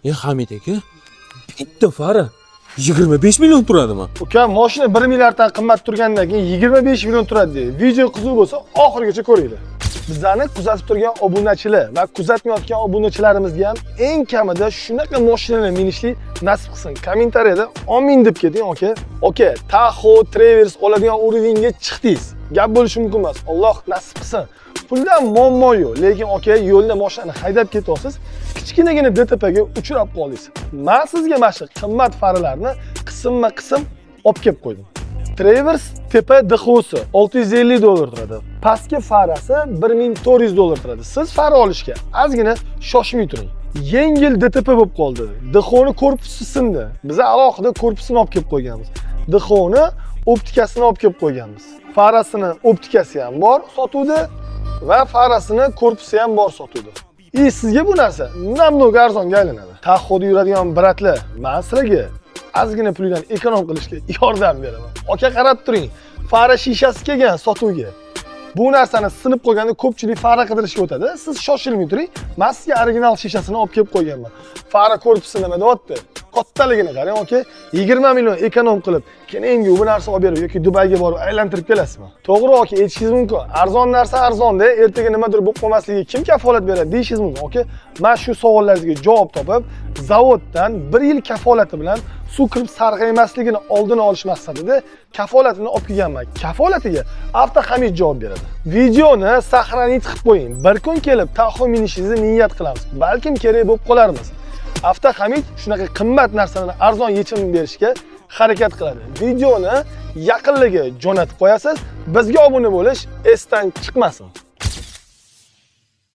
Hamid aka, bitta fara 25 million turadimi? Uka, mashina 1 milliarddan qimmat turgandan keyin 25 million turadi deydi. Video qiziq bo'lsa, oxirigacha ko'ringlar. Bizlarni kuzatib turgan obunachilar va kuzatmayotgan obunachilarimizga ham eng kamida shunaqa mashinalar minishlik nasib qilsin. Kommentariyada omin deb keting, aka. Aka, Tahoe, Traverse oladigan уровень ga chiqdingiz. Gap bo'lishi mumkin emas. Alloh nasib qilsin. Puldan muammo yo'q, lekin aka, yo'lda mashinani haydab ketyapsiz, kichkinagina ДТП ga uchrab qoldingiz. Men sizga mana shu qimmat faralarni qismma-qism olib kelib qo'ydim. Traverse tepa DHOsi 650 dollar turadi. Pastki farasi 1400 dollar turadi. Siz fara olishga ozgina shoshmay turing. Yengil ДТП bo'lib qoldi. DHOni korpusi sindi. Biz alohida korpusini olib kelib qo'yganmiz. DHOni optikasini olib kelib qo'yganmiz. Farasini optikasi ham bor sotuvda va farasini korpusi ham bor sotuvda. И sizga bu narsa намного arzonga aylanadi. Tahoe'da yuradigan брат lar, men sizlarga ozgina puldan эконом qilishga yordam beraman. Aka, qarab turing. Fara shishasi kelgan sotuvga. Bu narsani sinib qolganda ko'pchilik fara qidirishga o'tadi. Siz shoshilmay turing. Men sizga original shishasini olib kelib qo'yganman. Fara korpusi nima deyapti? Kattaligini qarang, aka. 20 million эконом qilib, keyin bu narsa olib berib yoki Dubayga borib aylantirib kelasizmi? To'g'ri, aka, aytishingiz mumkin. Arzon narsa arzonda, ertaga nimadir bo'lib qolmasligiga kim kafolat beradi deyishingiz mumkin. Aka, men shu savollaringizga javob topib, zavoddan 1 yil kafolati bilan suv kirib sarg'aymasligini oldini olish maqsadida kafolatini olib kelganman. Kafolatiga Avtohamid javob beradi. Videoni сохранить qilib qo'ying. Bir kun kelib Tahoe minishingizni niyat qilamiz. Balkim kerak bo'lib qolarmiz. Avtohamid shunaqa qimmat narsalarni arzon yechim berishga harakat qiladi. Videoni yaqinlarga jo'natib qo'yasiz. Bizga obuna bo'lish esdan chiqmasin.